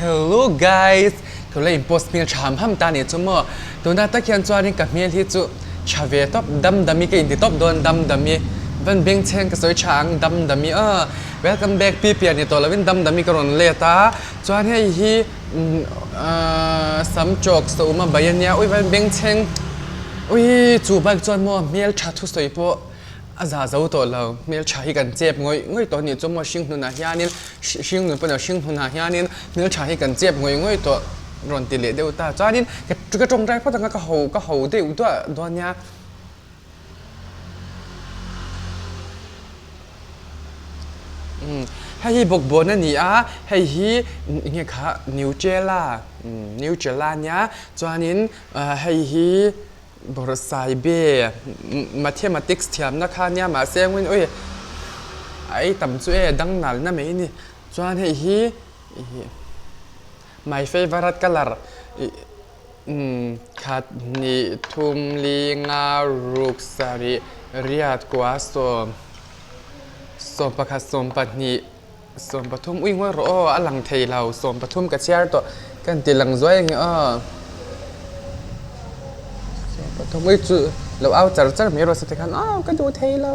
Hello guys! Ka la in post hmel tha ham ham ta nih chu maw? Tunah tak hian chuanin ka hmel hi chu tha ve tawp, dam dami ka inti tawp dawn, dam dami van bengchheng ka sawi tha ang, dam dami aw. Welcome back pi pian ni tawh lovin dam dami ka rawn let a, chuan hei hi sam chawk saum a bai a nia, ui van bengchheng ui chu bike chuan maw hmel tha thusawi pawh A za zo tawh lo, hmeltha hi kan chep ngawih ngawih tawh a nih chu maw hringhmunah hianin hringnun pawh ni lo hringhmunah hianin hmeltha hi kan chep ngawih ngawih tawh rawn ti leh deuh ta chuanin ka tawngtai phawt ang a ka ho ka ho deuh duah dawn nia. Hei hi bawkbawn a ni a, hei hi eng nge kha Nutella Nutella nia chuanin hei hi. Bawrhsaibe Mathematics thiamna kha nia mahse engin ui a ei tam chu e dang nalna mai a ni chuan hei hi my favourite colour ih umm khat hnih thum li nga ruk sarih riat kua sawm sawmpakhat sawmpahnih Sawmpathum ui ngawi rawh aw, a lang thei lo, sawmpathum ka chhiar tawh, ka inti lang zuai ange aw. Sawmpathum ui chu lo au char char mai rawh se tikhan aw ka duh thei lo.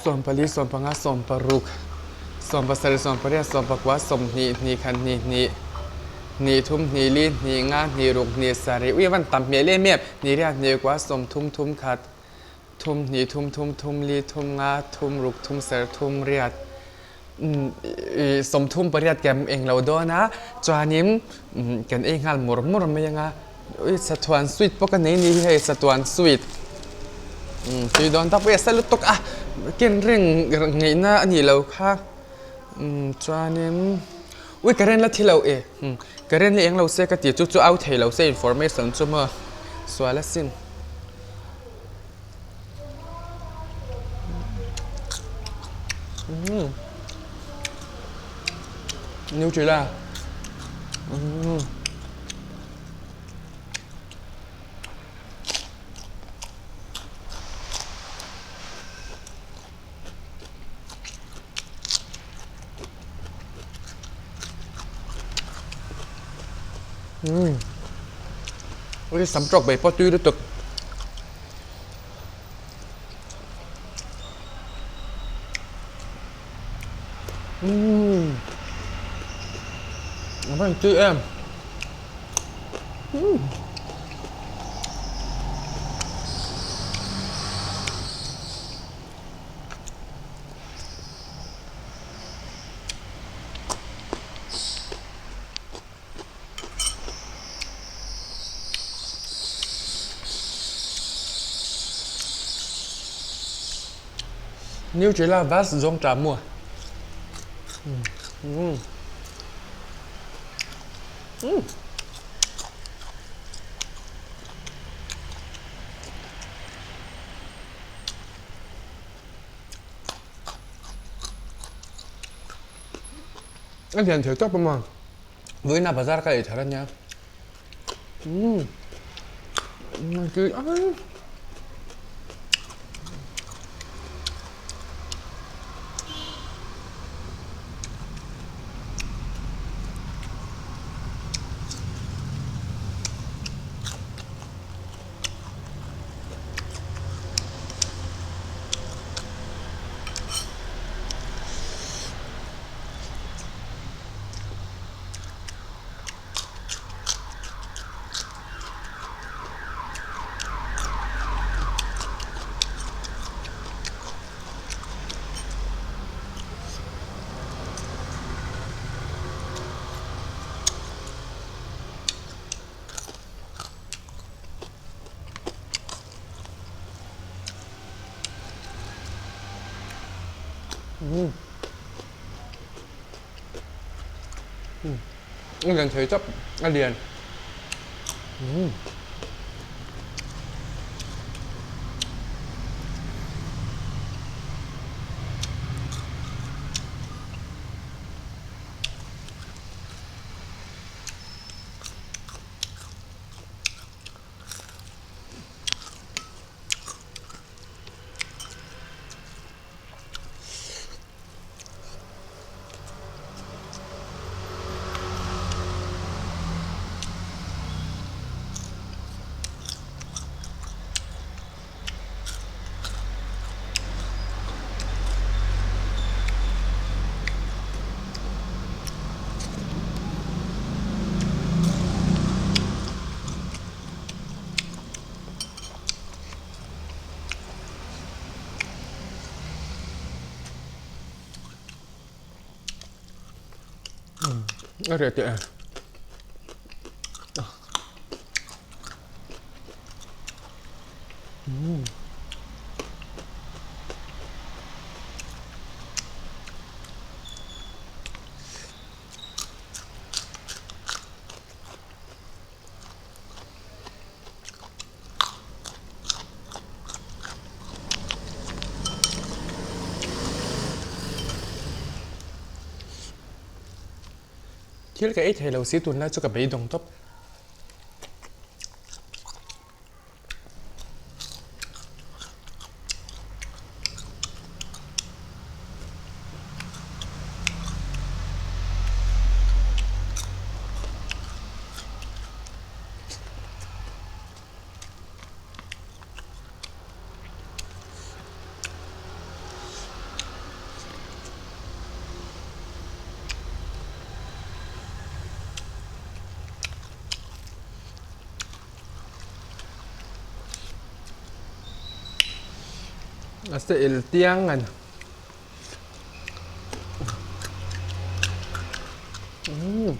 Sawmpali, sawmpanga, sawmparuk, sawmpasarih, sawmpariat, sawmpakua, sawmhnih, hnih khat, hnih hnih, hnih thum, hnih li, hnih nga, hnih ruk, hnih sarih, ui a van tam hmel em em, hnih riat, hnih kua, sawmthum, thum khat. Thum hnih thum thum thum li thum nga thum ruk thum ser thum riat sawmthum pariat kem eng lo dawn a chuanin kan ei nghal mur mur mai anga ui satuan sweet pawh ka nei ni hi hei satuan sweet tui dawn tak pawh hi a sa lutuk a ken reng ngaihna a nih loh kha chuanin ui current la thi lo e current hi eng lo se ka ti chu chu au thei lo se information chu maw sual asin. Nutella. Ui sam tawk bai pawh tui lutuk. Umm a va tui em. Umm. Nutella vas zawng ta mua. Umm. Umm. A lian thei tawp a maw vawiina bazar ka ei thar ania umm tui ang. A lian thei chap a lian. A reh teh e. Thil ka ei thei lo si tunlai chu ka beidawng tawp. A se el tiang an. Umm.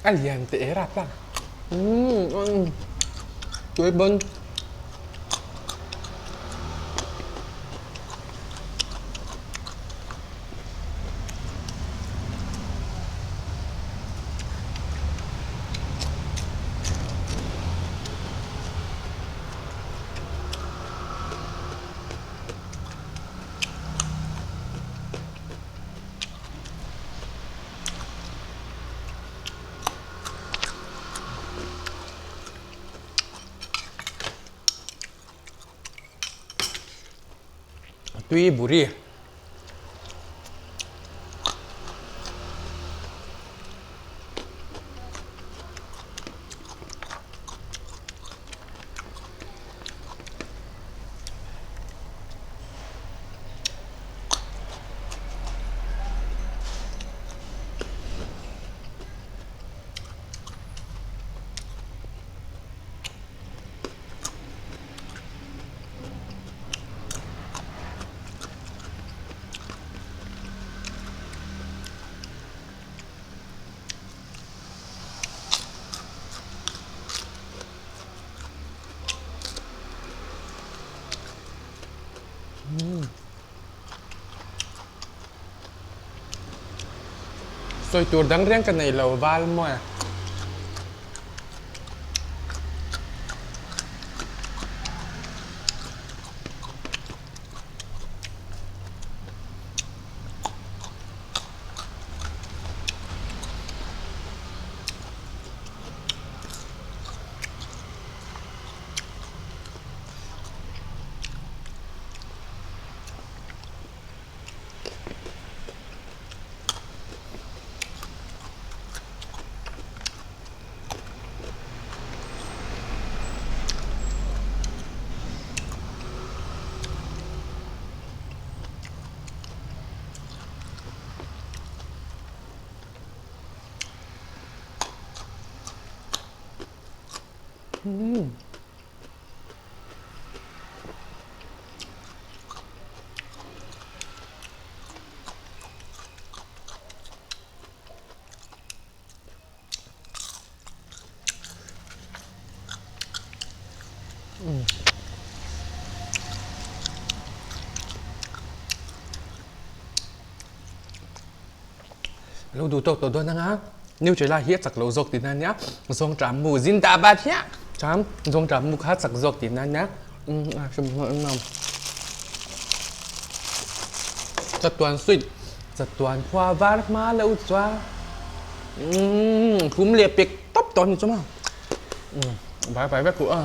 A lian teh e rap la. Umm tui bon. Tui buri. Sawi tur dang reng ka nei lo val maw e. Lo duh tawk tawh dawn anga Nutella hi a chak lo zawk tihna ania Zawngṭah mu Zindabad hiah chuan Zawngṭah mu kha a chak zawk tihna ania Chatuan sweet chatuan khua var hma lo chuan Umm hlum leh pek tawp tawh a ni chu maw Vai vai vek u a.